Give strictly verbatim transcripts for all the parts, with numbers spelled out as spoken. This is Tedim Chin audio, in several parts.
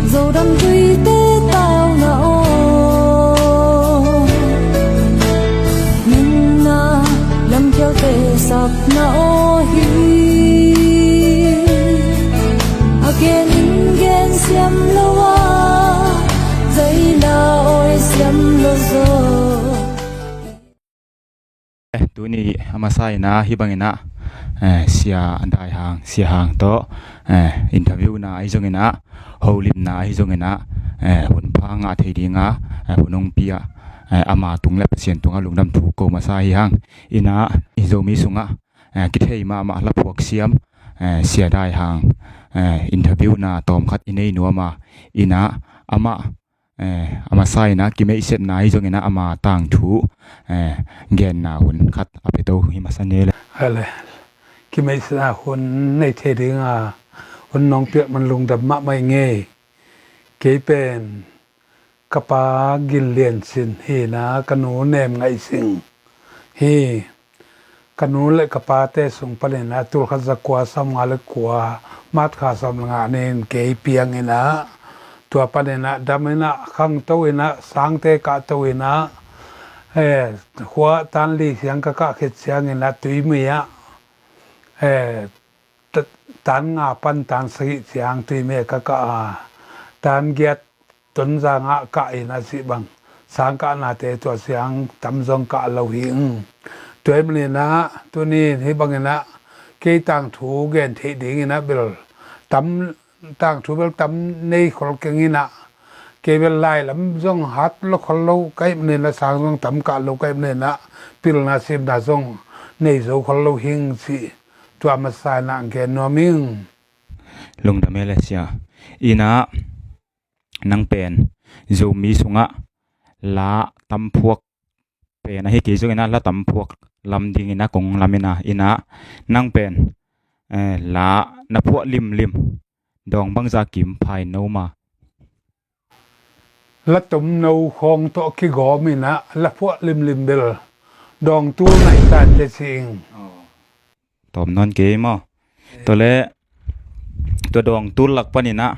Zodam tuite tauna aw, minna lamkhialte sapna aw hi. A gen in gen siam lo a, zaila awi siam lo zaw. Eh, tuni a masa in ah hih bangin ah, eh, Sia Daihang, Sia Hang tawh, eh, interview na ahi zongin ah, holimna ahi zongin ah, eh, hun pha ngah thei ding a, eh, hun hong pia, eh, ama tung le Pasian tungah lungdam thu ko masa hi hang. In ah, i Zomi sungah, eh, kithei mahmah la phuak siam, eh, Sia Daihang, eh, interview na tawmkhat i nei nuam a, in ah, amah, eh, a masa in ah kimeihsetna ahi zongin ah ama tangthu, eh, genna hun khat a pia to hi masa ni le. Hale. Kimeihsetna hun nei thei ding a hun nong piak man lungdam mahmah ing ei. Kei pen ka pa Gin Lian Sin hi in ah ka nu Nem Ngaih Sing hi. Ka nu le ka pate sung panin ah tulkhat zakua sawmnga le kua, March kha sawm le nga ni in kei piang in ah, tua panin ah dam in ah, khangto in ah, sangte kahto in ah, eh, khua tan li siang ka kah khit ciangin ah Tuimi ah, eh, ta-, tan nga pan tan sagih ciang Tuimi ah ka kah a, tan giat Tonzang ah kah in ah cih bang, sang kahnate tua ciang tam zong kah lo hi. Tua ahih manin ah tuni in hih bangin ah kei tangthu gen theih dingin ah bel tam, tangthu bel tam nei khol keng in ah, kei bel lai lam zong hat lo khol lo ka hih manin ah sang zong tam kah lo ka hih manin ah pilna simna zong nei zo khol lo hing cih tua masa in ah gen nuam ing. Lungdam e le Sia. In ah nang pen Zomi sungah la tam phuak pen ahi kei zongin ah la tam phuak lam dingin ah kong lam in ah, in ah nang pen, eh, la na phuah limlim dawng bangzah kim pha in no ma? La tomno khawng tawh kigawm in ah la phuah limlim bel dawng tul naih ta in le ci ing. Tawm nawn kei maw? Tua le tua dawng tul lak panin ah,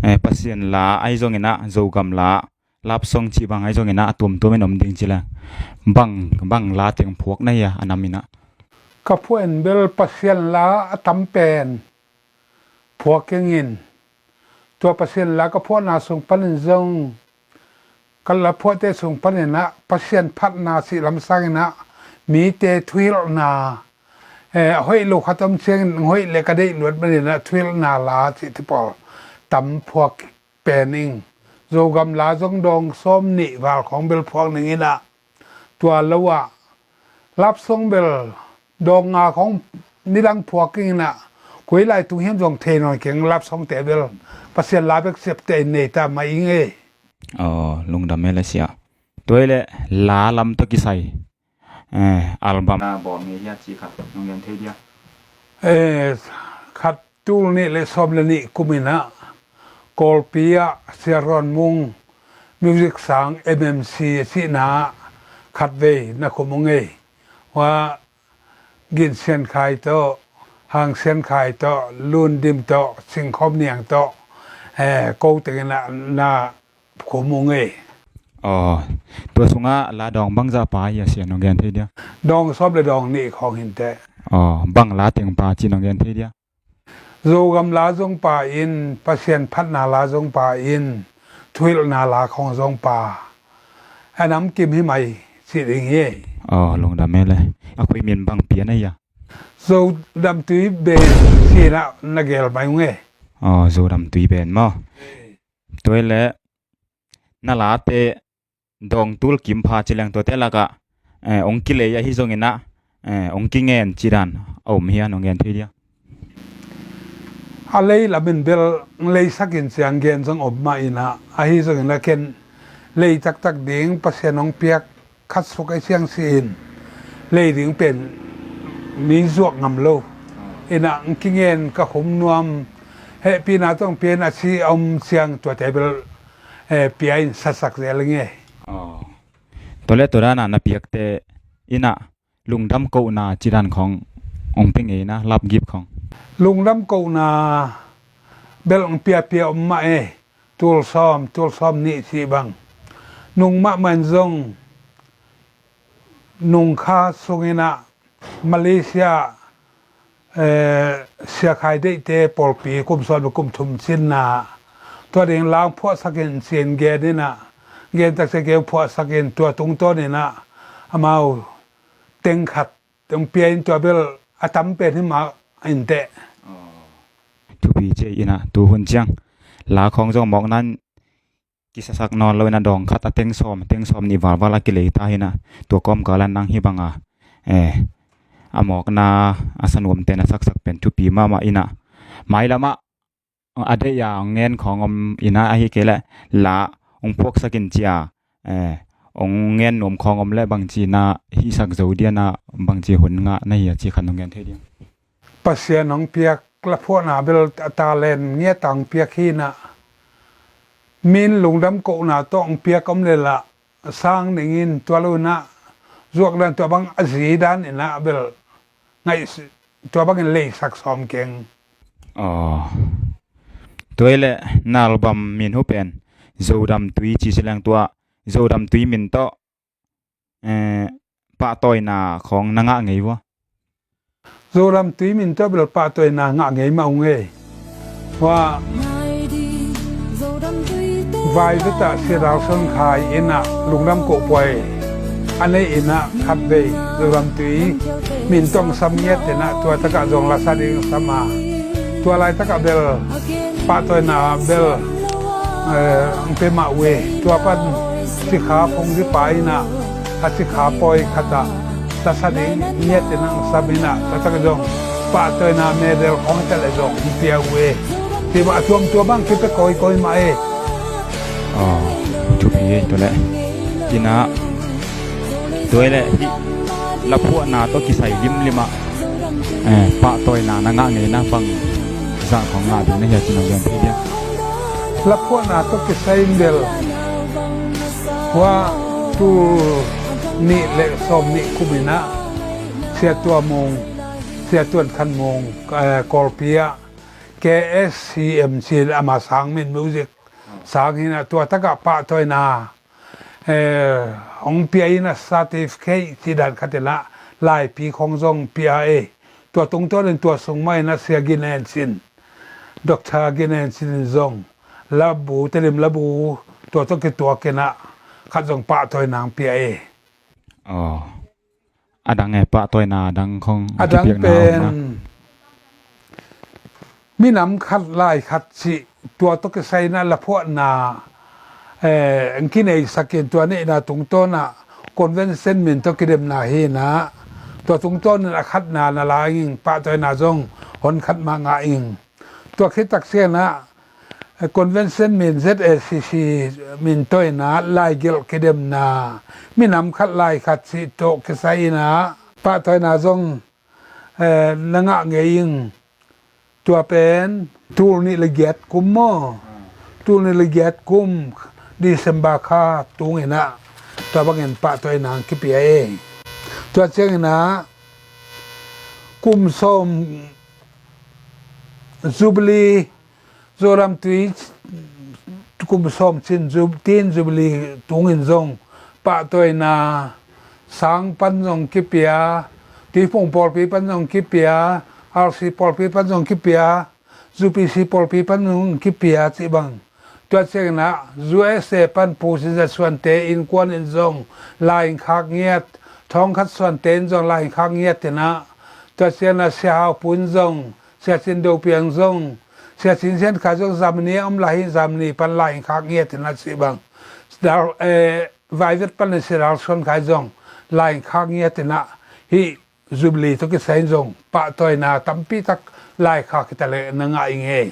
eh, Pasian la ahi zongin ah, Zogam la, love song cih bang ahi zongin ah a tuamtuam in om ding ci le, bang, bang la teng phuak na hi a, a nam in ah? Ka phuah in bel Pasian la a tam pen phuak keng in, tua Pasian la ka phuahna sung panin zong, ka la phuahte sung panin ah Pasian phatna cih lam sangin ah mite thuhilhna, eh, a hoih lo khat om ciangin hoih le ka deih luat manin ah thuhilhna la cih te pawl tam phuak pen ing. Zogam la zong dawng sawm nih val khawng bel phuak ning in ah, tua lo ah love song bel dawng nga khawng nidang phuak ing in ah, koi lai tung hiam zong thei nawn keng, love song te bel Pasian la bek siap te in nei ta mah ing ei. Aw, lungdam e le Sia. Tua hi le la lam tawh kisai, eh, album na bawl ngei hia cih khat nong gen thei dia? Eh, khat tul nih le sawm le nih kum in ah Kawlpi ah Sia Rawn Mung music sang M M C a cihna ah khatvei na khum ung ei. Hua Gin Sian Khai tawh, Hang Sian Khai tawh, Lun Dim tawh, Sing Khawm Niang tawh, eh, ko teng in ah na khum ung ei. Aw, tua sungah la dawng bangzah pha hia Sia, nong gen thei dia? Dawng sawm le dawng nih khawng hi inteh. Aw, bang la teng pha cih nong gen thei dia? Zogam la zong pha in, Pasian phatna la zong pha in, thuhilhna la khawng zong pha. A nam kim hi mai cih ding hi. Aw, lungdam e le. A khui min bang pian a hia? Zodam Tui Band cih in ah na gel mai ung ei. Aw, Zodam Tui Band maw? Tua hi le na late dawng tul kim pha ci leng tuate lakah, eh, hong kilei ahi zongin ah, eh, hong kingen cih dan a om hia, nong gen thei dia? A lei lam in bel leisak in ciang gen zong om mah in ah, ahi zongin ah ken lei taktak ding Pasian hong piak khat suk ahi ciang si in lei ding pen mi zuak ngam lo. In ah hong kingen ka khum nuam, hehpihna tawh hong pia in a ci a om ciang tuate bel, eh, pia in sasak zel ing ei. Aw. Tua le tua dan a na piakte in ah lungdam kohna cih dan khawng hong pia ngei na, love gift khawng? Lungdam kohna bel hong piapia om mah ei. tul sawm, tul sawm nih cih bang. Nung mahmah in zong nung kha sungin ah Malaysia, eh, Sia Khai Deihte pawlpi kum sawm le kum thum cinna, tua ding la hong phuahsak in ci-in gen in ah, gen takciang kei hong phuahsak in tua tungtawn in ah amau teng khat hong pia in tua bel a tam pen hi mah inteh. Thupi ci-in ah tu hun ciang la khawng zong mawkna in kisasak nawn lo in ah dawng khat a teng sawm, teng sawm nih valval a kilei ta hi in ah tua kawmkal ah nang hih bang a, eh, a mawkna a sanuamte na saksak pen thupi mahmah in ah mailam ah a deih a hong ngen khawng om in ah, ahih kei leh la hong phuaksak in ci-a, eh, hong ngen nuam khawng om leh bangci na hihsak zo diam a, bangci hun ngah na hi a cih khat hong gen thei diam? Pasian hong piak laphuahna bel a talent ngiat a hong piak hi in ah, min lungdam kohna tawh hong piak om leh lah sang ning in tua lo in ah zuak dan tua bang a zi dan in ah bel ngaih tua bangin leisak sawm keng. Aw. Tua hi leh na album min hu pen Zodam Tui ci si leng tua Zodam Tui min tawh, eh, pahtawina khawng na ngah ngei vua? Zodam Tui min tawh bel pahtawina ngah ngei mah ung ei. Hua vai veta Sia Dal Suan Khai in ah lungdam kohpuai a nei in ah khatvei Zodam Tui min tawh hong sam ngiat in ah tua takah zong lasa ding hong sam a, tua laitakah bel pahtawina bel, eh, hong pia mah uh ei. Tua pan Cikha Phungzipa in ah a Cikha pawi khat ah lasa ding ngiat in ah hong sam in ah tua takah zong pahtawina medal khawng hi ta leh zong hong pia uh ei. Tua bang a tuamtuam bang kipia kawikawi mah ei. Aw, thupi ei tua leh. In ah tua hi leh hih laphuahna tawh kisai limlim ah, eh, pahtawina na ngah ngeina bang zah khawng ngah ding na hi a ci na gen thei diam? Laphuahna tawh kisai in bel hua tul nih le sawm nih kum in ah Sia Tua Mung, Sia Tuan Khan Mung, eh, Kawlpi ah K S C M ci ama sang min music sang hi in ah tua takah pahtawina, eh, hong pia in ah certificate cih dan khat in ah laipi khawng zong pia ei. Tua tungtawn in tua sung mah in ah Sia Gin En Sin, Doctor Gin En Sin in zong labu, Tedim labu tua tawh kituak in ah khat zong pahtawina hong pia ei. Aw. A dang e, pahtawina a dang khawng a dang kipiakna pen om na. Minam khat lai khat cih tua tawh kisai in ah laphuahna, eh, hong kineisak in tua neihna tungtawn ah convention min tawh kidemna hi in ah tua tungtawn in a khatna na la ing, pahtawina zong hon khat mah ngah ing. Tua khit takciang ah, eh, convention min Z A C C min tawh in ah laigelh kidemna minam khat lai khat cih tawh kisai in ah pahtawina zong, eh, na ngah ngei ing. Tua pen tul nih le giat kum maw? Tul nih le giat kum December kha tung in ah tua bangin pahtawina hong kipia ei. Tua ciangin ah kum sawm Jubilee, Zodam Tui kum sawm cin Jub-, Tin Jubilee tungin zong pahtawina sang pan zong kipia, Tuiphung pawlpi pan zong kipia, R C pawlpi pan zong kipia, U P C pawlpi pan zong kipia cih bang. Tua ciangin ah U S A pan Pu Sin Za Suante innkuan in zong lai hong khak ngiat, Thawngkhat Suante in zong lai hong khak ngiat in ah, tua ciangin ah Sia Hau Pu in zong, Sia Cin Do Piang zong, Sia Cin Sian Khai zong Germany a om lai hi, Germany pan lai hong khak ngiat in ah cih bang. Dal, eh, Vaivet pan le Sia Dal Suan Khai zong lai hong khak ngiat in ah hih Jubilee tawh kisai in zong pahtawina tampi tak lai khak hi ta leh na ngah ing ei.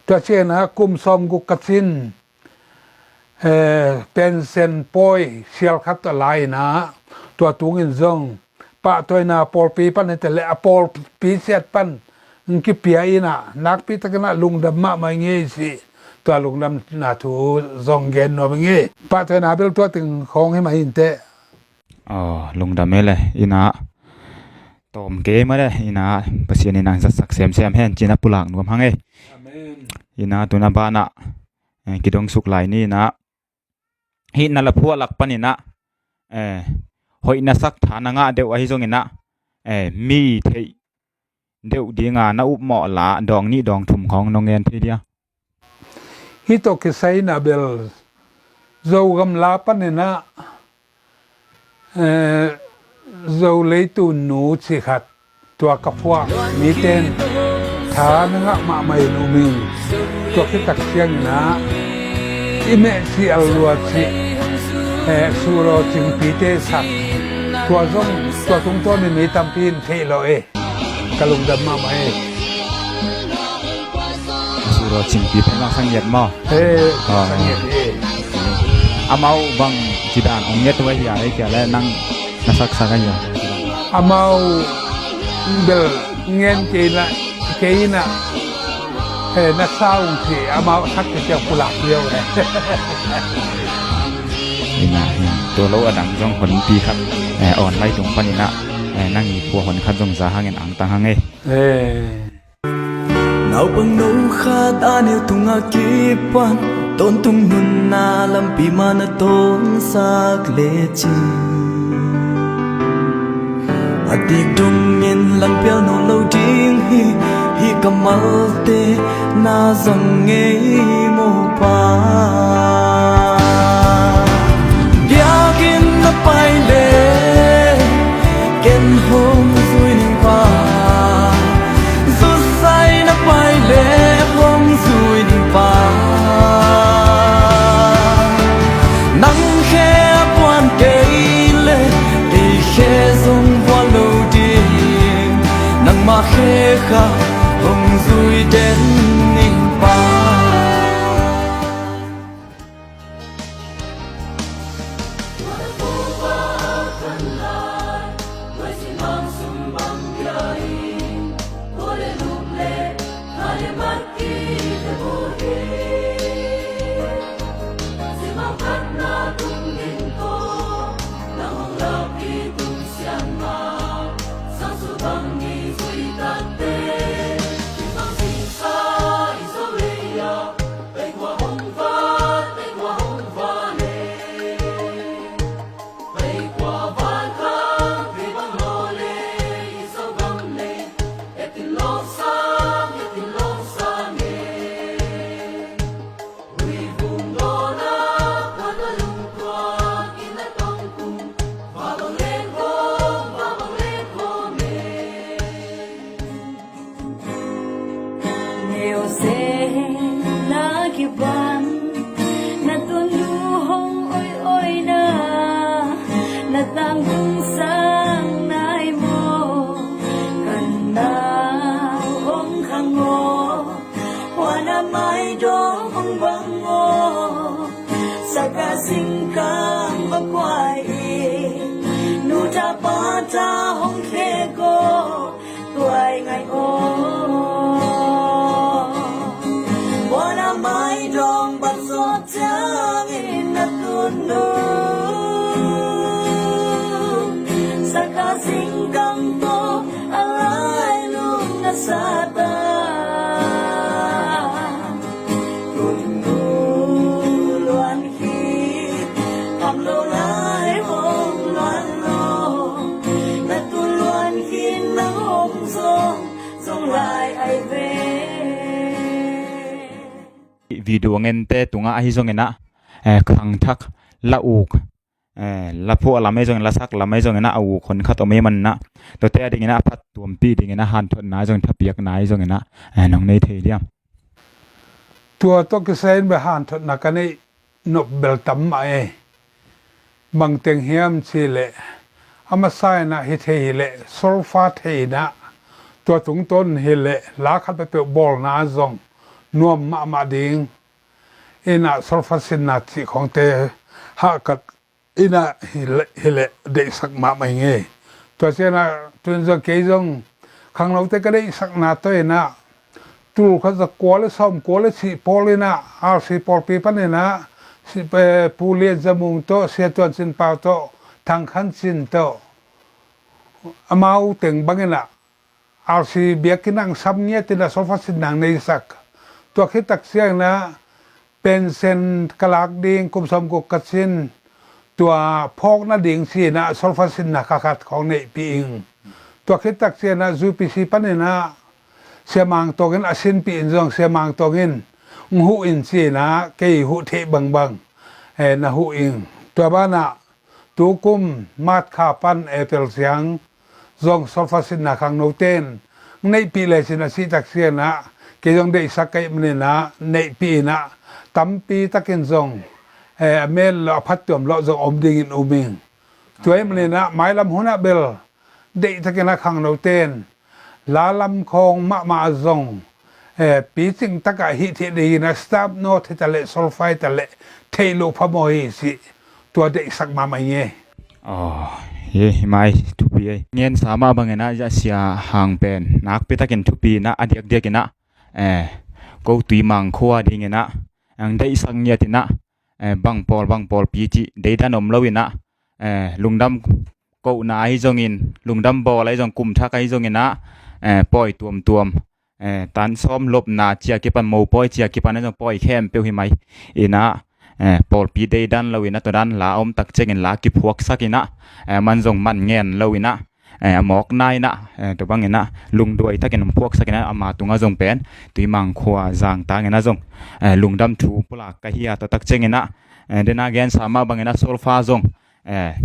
Tua ciangin ah kum sawm guk kha cin, eh, pension pawi sial khat tawh la in ah tua tungin zong pahtawina pawlpi pan hi ta leh a pawlpi siat pan hong kipia in ah nakpi takin ah lungdam mahmah ing ei cih tua lungdamna thu zong gen nuam ing ei. Pahtawina bel tua teng khawng hi mah inteh. Aw, lungdam ei le, in ah tawm kei mah le, in ah Pasian in ah zatsak semsem hen ci-in ah pulak nuam hang ei. Amen. In ah tu-in ah banah, eh, kidong suk lai ni in ah, hih na laphuah lak panin ah, eh, hoih na sak, tha na ngah deuh ahi zongin ah, eh, mi theih deuh dinga na upmawh la dawng nih dawng thum khawng nong ngen thei dia? Hih tawh kisai in ah bel Zogam la panin ah, eh, Zo leitun nu cih khat, tua ka phuah mite in tha na ngah mahmah in um ing. Tua khit tak ciangin ah i meh cih al lua cih, eh, Suraw Cingpite sak, tua zong, tua tungtawnin mi tampi in theih lo e. Ka lungdam mahmah e. Suraw Cingpi pen Sang Ngiat maw? Eh, ah, Sang Ngiat e. Amau bang ci dan ong nget uh ahi a, ei kia le nang na saksak ahi a? Amau bel ngen kei na, kei na, eh, na sa ung ci, amau sak kei ciang pulak liau e. Ina, ina. Tua lo a dang zong honpi khat, eh, online tung panin ah, eh, nang i pua hon khat zong za hangin angtang hang e. Eh. Naupang no khat a neu tungah kipan, tawntung nunna lampi mah na tawnsak lecin, a dik dongin langpial nawn lo ding hi, hih ka malte na zang ngei maw pa? Biakinn na pai le ken hong zui ning pa, zusai na pai le hong zui ning pa. Nang khe a puan kei le kei khe zong vual lo ding, nangmah khe kha hong zui den ning pa. Neu se na kiban, na tunu hong oi oi na, na tangtung sang nai maw, kan na hong khang maw, huan a mai dong hong bang maw, saka singkang makuai in, nu ta pa ta hong khe ko. Tuai ngai aw, buan a mai dong bat sawt ciangin na tun nu, saka singkang tawh a lai lung na sata. Tun nu luan khit, kham lo lai hong luan lo. Na tun luan khit nang hong zong, zong lai ai ve. Video ngente tungah ahi zongin ah, eh, khangthak la uk, eh, la phuah lam ahi zongin, la sak lam ahi zongin ah, a uk hon khat om ahi manin ah, tuate a dingin ah a phat tuampih dingin ah hanthotna ahi zongin, thapiakna ahi zongin ah, eh, nong nei thei diam? Tua tawh kisai in bel hanthotna ka neih nop bel tam mah e. Bang teng hiam cih leh, a masa in ah hi thei hi leh, solfa thei in ah, tua tungtawn hi leh, la khat peuhpeuh bawlna zong nuam mahmah ding in ah, solfa sinna cih khawngte hahkat in ah hi leh, hi leh deihsak mahmah ing e. Tua ciangin ah tun zong kei zong khangnote ka deihsakna tawh in ah, tul khat za kua le sawm kua le cih pawl in ah, R C pawlpi panin ah, si-, eh, Pu Lian Za Mung tawh, Sia Tuan Cin Pau tawh, Thang Khan Cin tawh, amau teng bangin ah, R C biakinn ah sam ngiat in ah solfa sinna neisak. Tua khit tak ciangin ah, pension ka lak ding kum sawmguk ka cin, tua phawk nading ci-in ah solfa sinna kha khat khawng neihpih ing. Tua khit tak ciangin ah U P C panin ah Sia Mang Tawng in a sinpih in zong Sia Mang Tawng in, "Hong huh in," ci-in ah kei huh theih bangbang, eh, na huh ing. Tua banah tukum March kha pan April ciang zong solfa sinna khangnote in neihpih lecin a cih tak ciangin ah kei zong deihsak ka hih manin ah neihpih in ah tampi takin zong, eh, a mel lo a phattuam lo zong om dingin um ing. Tua hih manin ah mailam hun ah bel deihtakin ah khangnote in la lam khawng mahmah ah zong, eh, picing takah hih theih dingin ah staff note hi ta leh solfa hi ta leh theih loh phamawh hi cih tua deihsak mahmah ing e. Aw, hi, hi mai thupi ei. Ngensa mah bangin ah, Sia Hang pen nakpi takin thupi in ah, a diakdiakin ah, eh, ko Tuimang khua dingin ah ang deihsak ngiatin ah, eh, bang pawl bang pawlpi cih deidan om loin ah, eh, lungdam kohna ahi zongin, lungdam bawl ahi zong, kum thak ahi zongin ah, eh, pawi tuamtuam, eh, tan sawm lopna ci-a kipan, mopawi ci-a kipan ahi zong pawi khempeuh hi mai in ah, eh, pawlpi deidan loin ah tua dan la om tak ciangin la kiphuaksakin ah, eh, man zong man ngen loin ah, eh, a mawkna in ah, eh, tua bangin ah lungduai takin hong phuaksakin ah ama tungah zong pen Tuimang khua zangtangin ah zong, eh, lungdam thu pulak ka hi a, tua tak ciangin ah, eh, den a gensa mah bangin ah solfa zong, eh,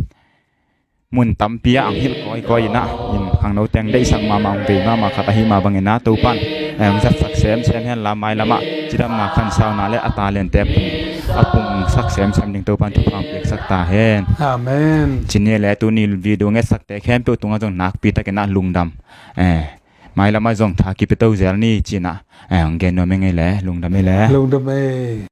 mun tampi ah ang hilh kawikawi in ah, in khangnote ang deihsak mahmah, ang vei mahmah khat ahi mah bangin ah Topan, eh, ang zatsak semsem hen la, mailamah cidamna khansauna le a talente a pung, a pungsak semsem ding Topan thupha ang piaksak ta hen. Amen. Ci ni le tuni video ngetsakte khempeuh tungah zong nakpi takin ah lungdam. Eh, mailamah zong tha kipia to zel ni ci-in ah, eh, ang gen nuam ing ei le, lungdam ei le. Lungdam ei.